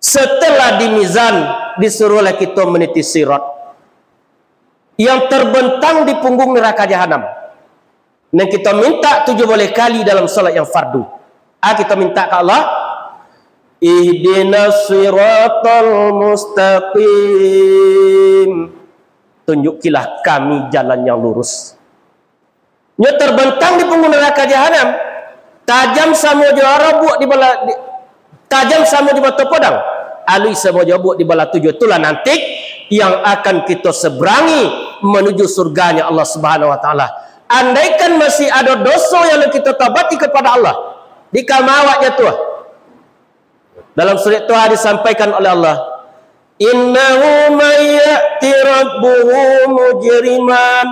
Setelah di mizan, disuruhlah kita meniti sirat yang terbentang di punggung neraka jahanam. Nan kita minta tujuh boleh kali dalam salat yang fardu. Ah, kita minta ka Allah, "Ihdinas siratal mustaqim." Tunjukilah kami jalan yang lurus. Nyo terbentang di punggung neraka jahanam, tajam samo jo abuak di bala, di, tajam samo jo mato podang, aluih samo jo abuak di bala tujuah. Itulah nanti yang akan kita seberangi menuju surganya Allah Subhanahu wa Taala. Andaikan masih ada dosa yang kita tabati kepada Allah, di kama awak jatuah. Dalam surat Toha disampaikan oleh Allah, "Innahu may ya'ti rabbuhu mujriman,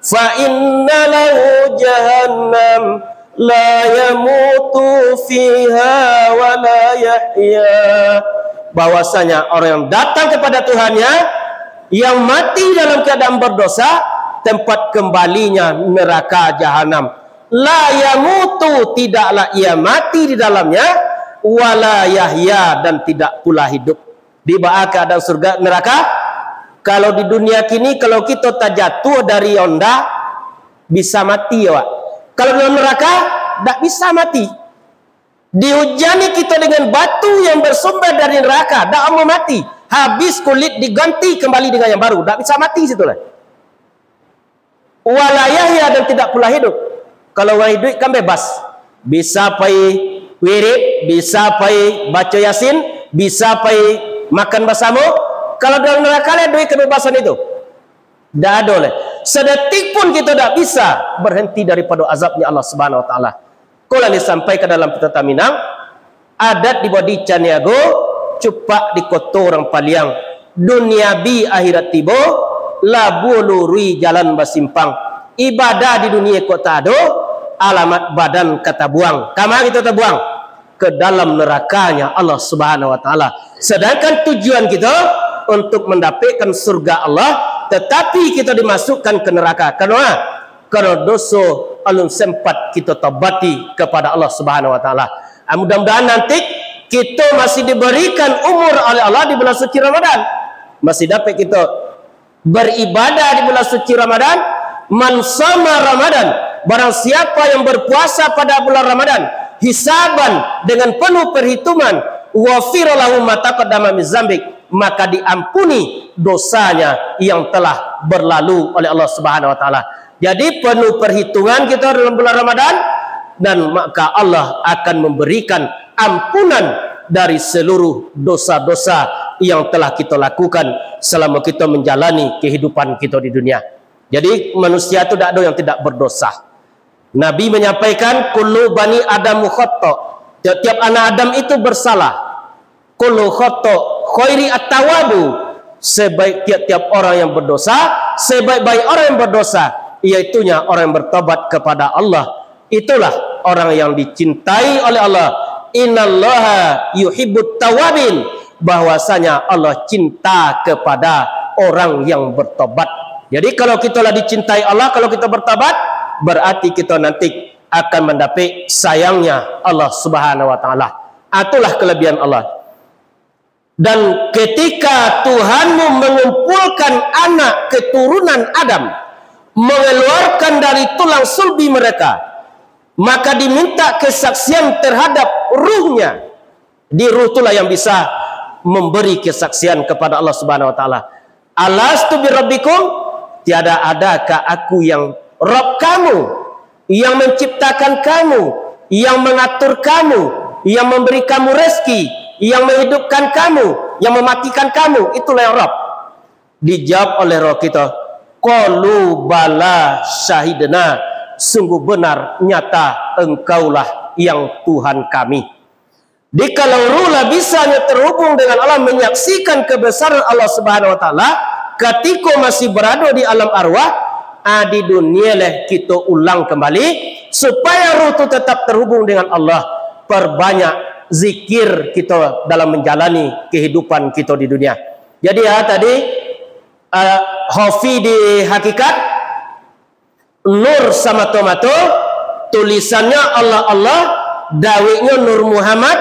fa inna lahu jahannam, la yamutu fiha wa la yahya." Bahwasanya orang yang datang kepada Tuhannya, yang mati dalam keadaan berdosa, tempat kembalinya neraka jahanam. La yamutu, tidaklah ia mati di dalamnya, wala yahya, dan tidak pula hidup. Di baa keadaan surga neraka? Kalau di dunia kini, kalau kita tajatuah dari onda, bisa mati awak. Kalau dalam neraka, dak bisa mati. Dihujani kita dengan batu yang bersumber dari neraka, dak amuah mati. Habis kulit diganti kembali dengan yang baru, dak bisa mati situ lah. Wala yahya, dan tidak pula hidup. Kalau urang iduik kan bebas. Bisa pai wirid, bisa pai baco Yasin, bisa pai makan basamo. Kalau dalam neraka lah duit kebebasan itu. Dak ado leh. Sedetik pun kita dak bisa berhenti daripada azabnya Allah Subhanahu wa Taala. Ko lah disampaikan dalam Pita Taminang, adat di Bodi Caniago, cupak di koto urang paliang. Dunia bi akhirat tibo, labuah lurui jalan basimpang. Ibadah di dunia kok tak ado, alamat badan ka tabuang. Kama kito tabuang? Ke dalam nerakanya Allah Subhanahu wa Ta'ala. Sedangkan tujuan kito untuk mendapatkan surga Allah, tetapi kito dimasukkan ke neraka. Karena, karena doso alun sempat kito tobati kepada Allah Subhanahu wa Ta'ala. Ah, mudah-mudahan nanti kito masih diberikan umur oleh Allah di bulan suci Ramadan. Masih dapat kito beribadah di bulan suci Ramadan. "Man shoma Ramadan," barang siapa yang berpuasa pada bulan Ramadan, "hisaban," dengan penuh perhitungan, "ghufira lahu ma taqaddama min dzanbih," maka diampuni dosanya yang telah berlalu oleh Allah Subhanahu wa Ta'ala. Jadi, penuh perhitungan kita dalam bulan Ramadan, dan maka Allah akan memberikan ampunan dari seluruh dosa-dosa yang telah kita lakukan selama kita menjalani kehidupan kita di dunia. Jadi, manusia tu dak ada yang tidak berdosa. Nabi menyampaikan, "Kullu bani Adam khata." Tiap-tiap anak Adam itu bersalah. "Kullu khata khairi at-tawabu." Sebaik tiap-tiap orang yang berdosa, sebaik-baik orang yang berdosa, iaitunya orang yang bertobat kepada Allah. Itulah orang yang dicintai oleh Allah. "Innallaha yuhibbut tawabin," bahwasanya Allah cinta kepada orang yang bertobat. Jadi, kalau kita lah dicintai Allah, kalau kita bertobat, berarti kita nanti akan mendapat sayangnya Allah Subhanahu wa Ta'ala. Itulah kelebihan Allah. Dan ketika Tuhanmu mengumpulkan anak keturunan Adam, mengeluarkan dari tulang sulbi mereka, maka diminta kesaksian terhadap ruhnya. Di ruh itulah yang bisa memberi kesaksian kepada Allah Subhanahu wa Ta'ala. "Alastu birabbikum?" Tiada adakah Aku yang Rabb kamu, yang menciptakan kamu, yang mengatur kamu, yang memberi kamu rezeki, yang menghidupkan kamu, yang mematikan kamu? Itulah yang Rabb. Dijawab oleh roh kita, "Qalu bala syahidna," sungguh benar nyata Engkaulah yang Tuhan kami. Jikalau ruh lah bisa nyo terhubung dengan Allah, menyaksikan kebesaran Allah Subhanahu wa Ta'ala, katiko masih berado di alam arwah, ah, di dunia lah kito ulang kembali, supaya ruh tu tetap terhubung dengan Allah. Perbanyak zikir kito dalam menjalani kehidupan kito di dunia. Jadi, ya, tadi, ah, Khafi di hakikat, Nur samato-mato, tulisannyo Allah, Allah, dawiknyo Nur Muhammad,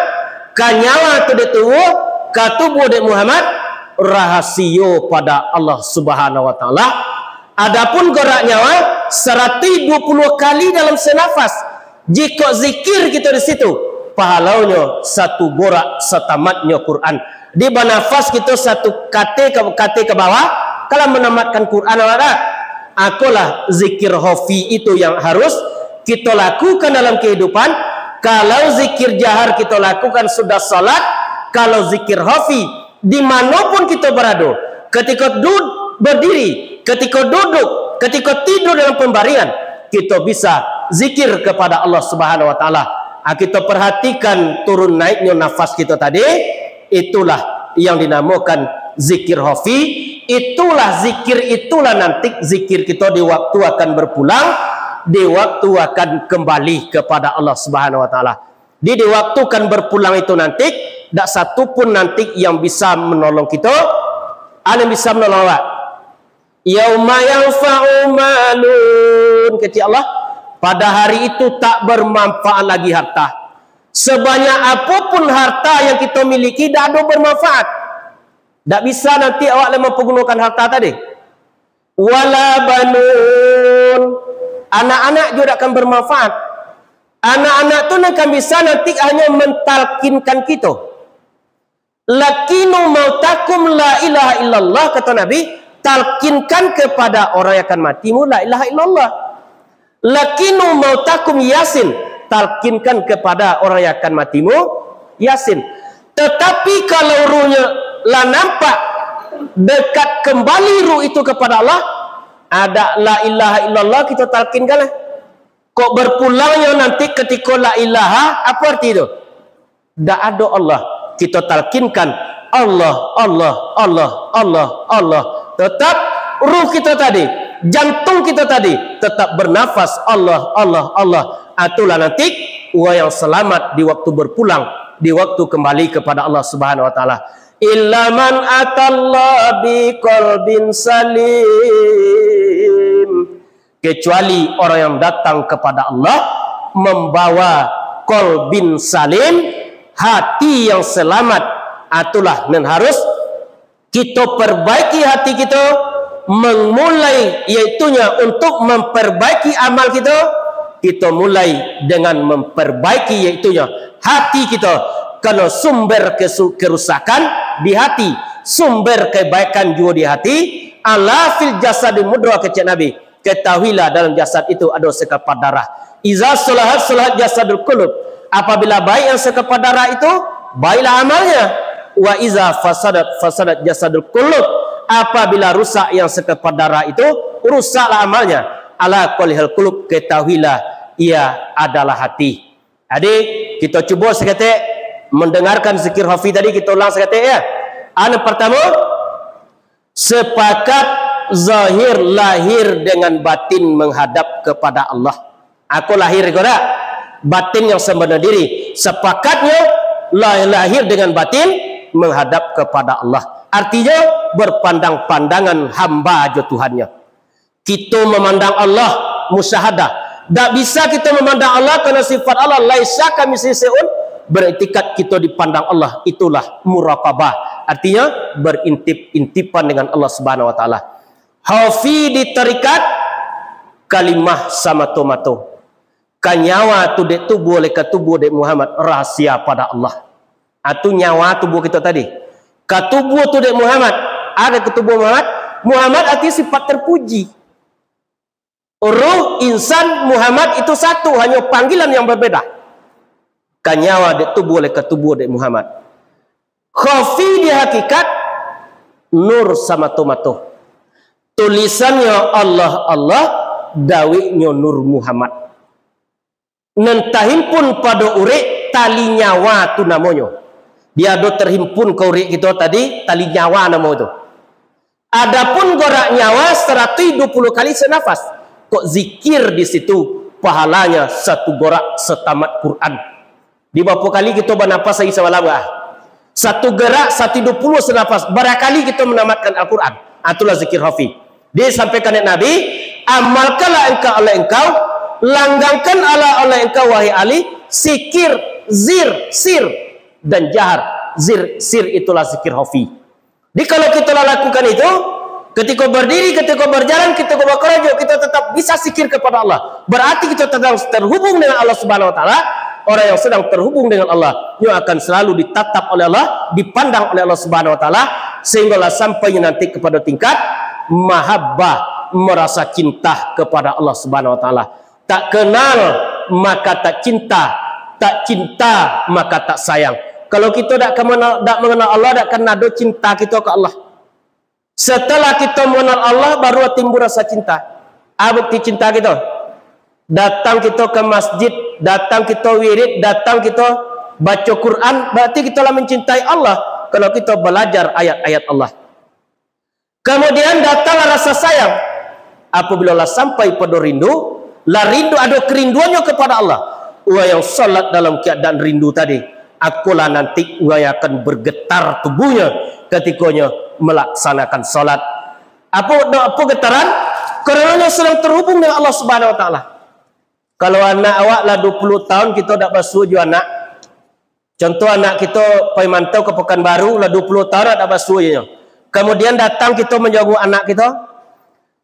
ka nyawa tu dek tubuah, ka tubuah dek Muhammad, rahasio pada Allah Subhanahu wa Ta'ala. Adapun gorak nyawa, saratuih duo puluah kali dalam sanafas. Jikok zikir kito di situ, pahalonyo satu gorak satamatnyo Quran. Di banafas kito satu kate ka, kate ka bawah, kalau manamatkan Quran awak dah. Akolah zikir khafi itu yang harus kito lakukan dalam kehidupan. Kalau zikir jahar kito lakukan sudah salat, kalau zikir khafi, di mano pun kito barado, katiko du-, badiri, katiko duduk, katiko tidur dalam pambaringan, kito bisa zikir kepada Allah Subhanahu wa Ta'ala. Ah, kito perhatikan turun naiknyo nafas kito tadi, itulah yang dinamokan zikir khafi, itulah zikir, itulah nanti zikir kito di waktu akan berpulang, di waktu akan kembali kepada Allah Subhanahu wa Ta'ala. Di, di waktu kan berpulang itu nanti, dak satu pun nanti yang bisa menolong kito. Anu yang bisa menolong awak? "Yauma yanfa'u malun," kecek Allah, "pada hari itu tak bermanfaat lagi harta." Sebanyak apapun harta yang kito miliki, dak ado bermanfaat. Dak bisa nanti awak lai mampagunokan harta tadi. "Wala banun," anak-anak juo dak akan bermanfaat. Anak-anak tu nan kan bisa nanti hanyo mentalkinkan kito. "Lakinu mautakum la ilaha illallah," kata Nabi, "talkinkan kepada orang yang akan matimu la ilaha illallah." "Lakinu mautakum Yasin," talkinkan kepada orang yang akan matimu Yasin. Tetapi kalau ruhnya lah nampak dekat kembali ruh itu kepada Allah, ada la ilaha illallah kita talkinkan lah. Kok berpulangnyo nanti katiko la ilaha, apa arti itu? Dak ado Allah. Kita talkinkan, Allah, Allah, Allah, Allah, Allah. Tetap ruh kita tadi, jantung kita tadi, tetap bernafas, Allah, Allah, Allah. Itulah nanti urang yang selamat di waktu berpulang, di waktu kembali kepada Allah Subhanahu wa Taala. Illa man atallaha biqalbin salim. Kecuali orang yang datang kepada Allah membawa qalbin salim, hati yang selamat. Itulah nan harus kito perbaiki hati kito, memulai, yaitunya untuk memperbaiki amal kito, kito mulai dengan memperbaiki, yaitunya hati kito. Karena sumber kesu-, kerusakan di hati, sumber kebaikan juo di hati. Ala fil jasadi mudghah, kecek Nabi. Ketahuilah, dalam jasad itu ada sekapak darah. Iza salahat, salahat jasadul qulub. Apabila baik yang sekapak darah itu, baiklah amalnya. Wa iza fasadat, fasadat jasadul qulub. Apabila rusak yang sekapak darah itu, rusaklah amalnya. Ala qalihal qulub, ketahuilah, ia adalah hati. Jadi, kita cuba saketek mendengarkan zikir khafi tadi, kita ulang saketek, ya. Anu pertama, sepakat zahir lahir dengan batin menghadap kepada Allah. Aku lahir ko dak? Batin yang sambana diri. Sepakatnyo lah-, lahir dengan batin menghadap kepada Allah. Artinya, berpandang-pandangan hamba jo Tuhannyo. Kito mamandang Allah, musyahadah. Dak bisa kito mamandang Allah karena sifat Allah, laisa kamitslihi syai'un, beriktikad kito dipandang Allah, itulah muraqabah. Artinya, berintip-intipan dengan Allah Subhanahu wa Taala. Khafi di tarikat, kalimah samato-mato. Ka nyawa tu dek tubuah, lai ka tubuah dek Muhammad, rahasia pada Allah. Atu nyawa tubuah kito tadi. Ka tubuah tu dek Muhammad. Ado ka tubuah Muhammad. Muhammad arti sifat terpuji. Ruh, insan, Muhammad itu satu, hanya panggilan yang berbeda. Ka nyawa dek tubuah, lai ka tubuah dek Muhammad. Khafi di hakikat, nur samato-mato. Tulisannyo Allah, Allah, dawiknyo Nur Muhammad. Nan tahimpun pado urik, tali nyawa tu namonyo. Dia ado terhimpun ka urik kito tadi, tali nyawa namo tu. Adapun gorak nyawa saratuih duo puluah kali sanafas. Kok zikir di situ, pahalanya satu gorak satamat Quran. Di bapo kali kito banapas sahari samalam, ah? Satu gerak, satu duo puluah sanafas. Barakali kito manamatkan Al-Quran. Ah, itulah zikir khafi. Disampaikan dek Nabi, "Amalkanlah engkau oleh engkau, langgangkan Allah oleh engkau, wahai Ali, zikir, zir, sir, dan jahar." Zir, sir itulah zikir khafi. Jadi, kalau kito lah lakukan itu, ketika berdiri, ketika berjalan, ketika bekerja, kita tetap bisa zikir kepada Allah. Berarti kita tetap terhubung dengan Allah Subhanahu wa Taala. Orang yang sedang terhubung dengan Allah, nyo akan selalu ditatap oleh Allah, dipandang oleh Allah Subhanahu wa Taala, sehinggalah sampai nanti kepada tingkat mahabbah, merasa cinta kepada Allah Subhanahu wa Taala. Tak kenal, maka tak cinta. Tak cinta, maka tak sayang. Kalau kito dak kenal, dak mengenal Allah, dak akan ado cinta kito ka Allah. Setelah kito mengenal Allah, baru timbul rasa cinta. Ah, bukti cinta kito. Datang kito ka masjid, datang kito wirid, datang kito baco Quran, berarti kito lah mencintai Allah. Kalau kito belajar ayat-ayat Allah. Kemudian datanglah rasa sayang. Apabila lah sampai pado rindu, lah rindu, ado kerinduannyo kepada Allah. Urang yang salat dalam keadaan rindu tadi, akolah nanti urang yang akan bergetar tubuhnyo katikonyo melaksanakan salat. Apo, apo getaran? Karanonyo sedang terhubung dengan Allah Subhanahu wa Taala. Kalau anak awak lah duo puluah tahun kito dak basuo jo anak, contoh, anak kito pai mantau ka Pekanbaru, lah duo puluah tahun dak basuo jo nyo. Kemudian datang kito manjenguk anak kito.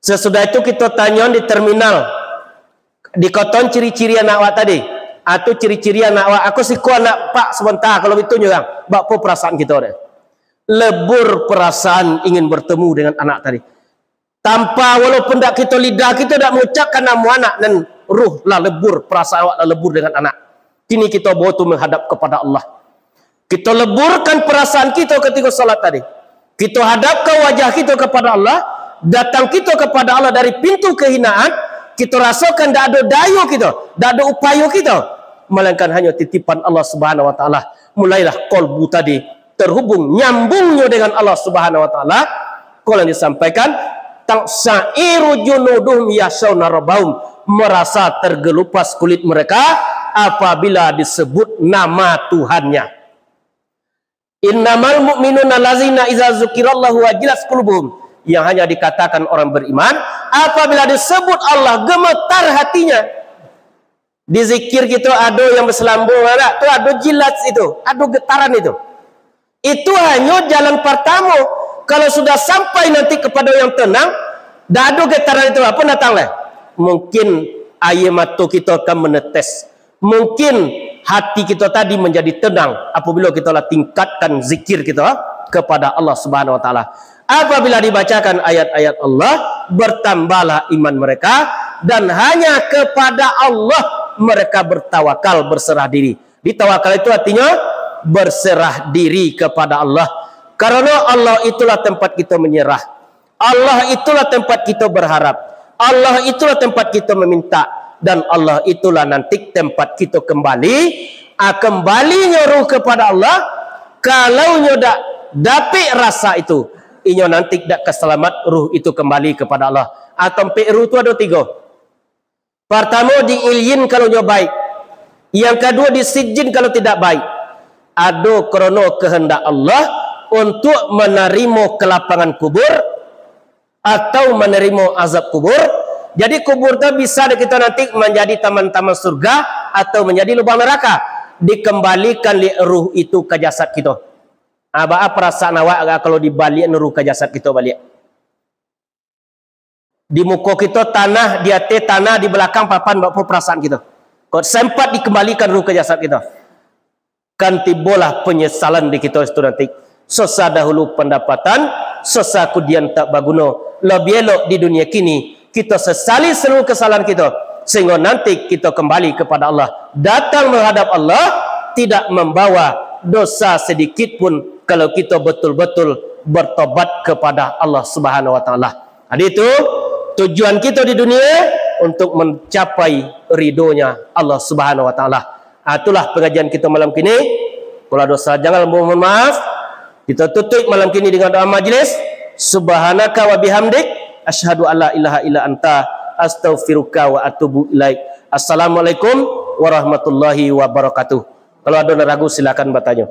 Sesudah itu kito tanyo di terminal, di koton ciri-ciri anak awak tadi. Atu ciri-ciri anak awak, aku siko anak pak sabanta, kalau bitu nyo urang. Bak apo perasaan kito deh? Lebur perasaan ingin bertemu dengan anak tadi. Tanpa, walaupun dak kito, lidah kito dak mengucapkan namo anak, nan ruh lah lebur, perasaan awak lah lebur dengan anak. Kini kito bawa tu menghadap kepada Allah. Kito leburkan perasaan kito ketika salat tadi. Kito hadapkan wajah kito kepada Allah, datang kito kepada Allah dari pintu kehinaan, kito rasokan dak ado dayo kito, dak ado upayo kito, melainkan hanyo titipan Allah Subhanahu wa Taala. Mulailah kolbu tadi terhubung, nyambungnyo dengan Allah Subhanahu wa Taala. Kalau disampaikan, "Taqsya'iru juluduhum yakhsyauna rabbahum." merasa tergelupas kulit mereka apabila disebut nama Tuhannya. Innamal mu'minuna allazina idza dzukirallahu wajilat qulubuhum. Yang hanya dikatakan orang beriman, apabila disebut Allah, gemetar hatinya. Di zikir kito ado yang berselambung, anak tu ado jilat itu, ado getaran itu. Itu hanyo jalan partamo. Kalau sudah sampai nanti kepada yang tenang, dak ado getaran itu, apo datang lai? Mungkin aia mato kito akan menetes. Mungkin hati kito tadi menjadi tenang apabila kito lah tingkatkan zikir kito kepada Allah Subhanahu Wa Taala. Apabila dibacakan ayat-ayat Allah, bertambahlah iman mereka, dan hanya kepada Allah mereka bertawakal, berserah diri. Ditawakal itu artinya berserah diri kepada Allah. Karena Allah itulah tempat kita menyerah. Allah itulah tempat kita berharap. Allah itulah tempat kita meminta. Dan Allah itulah nanti tempat kita kembali. Ah, kembalinyo ruh kepada Allah. Kalau nyo dak dapik rasa itu, inyo nanti dak ka salamat ruh itu kembali kepada Allah. Ah, tampek ruh tu ado tigo. Partamo di illiyin kalau nyo baik. Yang kaduo di sijjin kalau tidak baik. Ado krono kehendak Allah untuk manarimo kelapangan kubur atau manarimo azab kubur. Jadi kubur tu bisa dek kito nanti manjadi taman-taman surga atau manjadi lubang neraka. Dikembalikan liak ruh itu ka jasad kito. Ah, baa perasaan awak kalau dibaliakan ruh ka jasad kito baliak? Di muko kito tanah, di ateh tanah, di balakang papan, baa perasaan kito? Kok sempat dikembalikan ruh ka jasad kito? Kan tibolah penyesalan di kito situ nanti. Susah dahulu pendapatan, susah kudian tak baguno. Lebih elok di dunia kini, kito sesali seluruh kesalahan kito, sehingga nanti kito kembali kepada Allah. Datang menghadap Allah, tidak membawa dosa sedikit pun kalau kito betul-betul bertobat kepada Allah Subhanahu Wa Taala. Jadi itu tujuan kito di dunia untuk mencapai ridho-Nya Allah Subhanahu Wa Taala. Ah, itulah pengajian kito malam kini. Kalau ado salah, jangan mohon maaf. Kito tutup malam kini dengan doa majlis. Subhanaka wa bihamdik, asyhadu alla ilaha illa anta, astaghfiruka wa atubu ilaik. Assalamualaikum warahmatullahi wabarakatuh. Kalau ado nan ragu, silakan batanyo.